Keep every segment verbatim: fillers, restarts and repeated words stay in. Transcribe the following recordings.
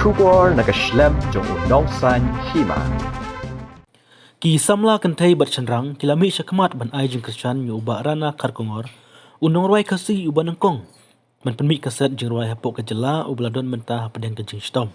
Khubor na ka shlem jong u Nongsaiñ Hima. Ki samla kynthei bad shynrang ki la mih shakhmat ban ai jingkyrshan ïa u Bah Rana Kharkongor, u nongrwai Khasi uba nyngkong ban pynmih kaset jingrwai hapoh ka jylla uba la don mynta hapdeng ka jingshitom.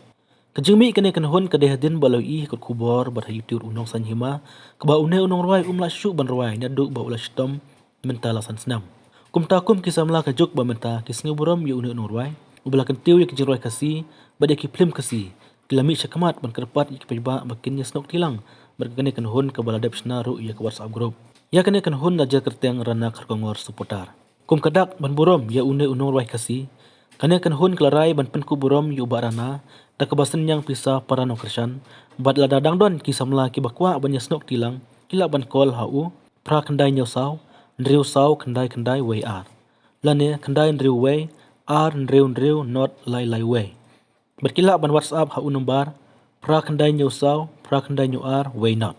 Ka jingmih kane ka kynhun ka dei hadien ba la ïohi ha kot khubor bad ha YouTube u Nongsaiñ Hima, kaba une u nongrwai um lah shuh ban rwai naduh ba u la shitom mynta la san snem. Kumta kum ki samla ka juk ba mynta ki sngewburom ïa une u nongrwai uba la kyntiew ïa ki jingrwai Khasi bad ïa ki phlim Khasi, ki la mih shakhmat ban kyrpad ïa ki paidbah ba kin ïasnoh kti lang bad kane ka kynhun kaba la dep shna ruh ïa ka WhatsApp group. Ïa kane ka kynhun la jer kyrteng Rana Kharkongor Supporter. Kum ka dak ban burom ïa une u nongrwai Khasi, kane ka kynhun ka la rai ban pynkup burom ïa u Bah Rana da kaba synñiang pisa para nongkyrshan, bad lada dang don ki samla kiba kwah ban ïasnoh kti lang, ki lah ban call ha u phra khyndai hynñiew saw, hynriew saw khyndai khyndai wei ar, lane khyndai hynriew wei, ar hynriew hynriew, not lai lai wei. Bad ki lah ban WhatsApp ha u nombar phra khyndai hynñiew saw, phra khyndai hynñiew ar, wei not.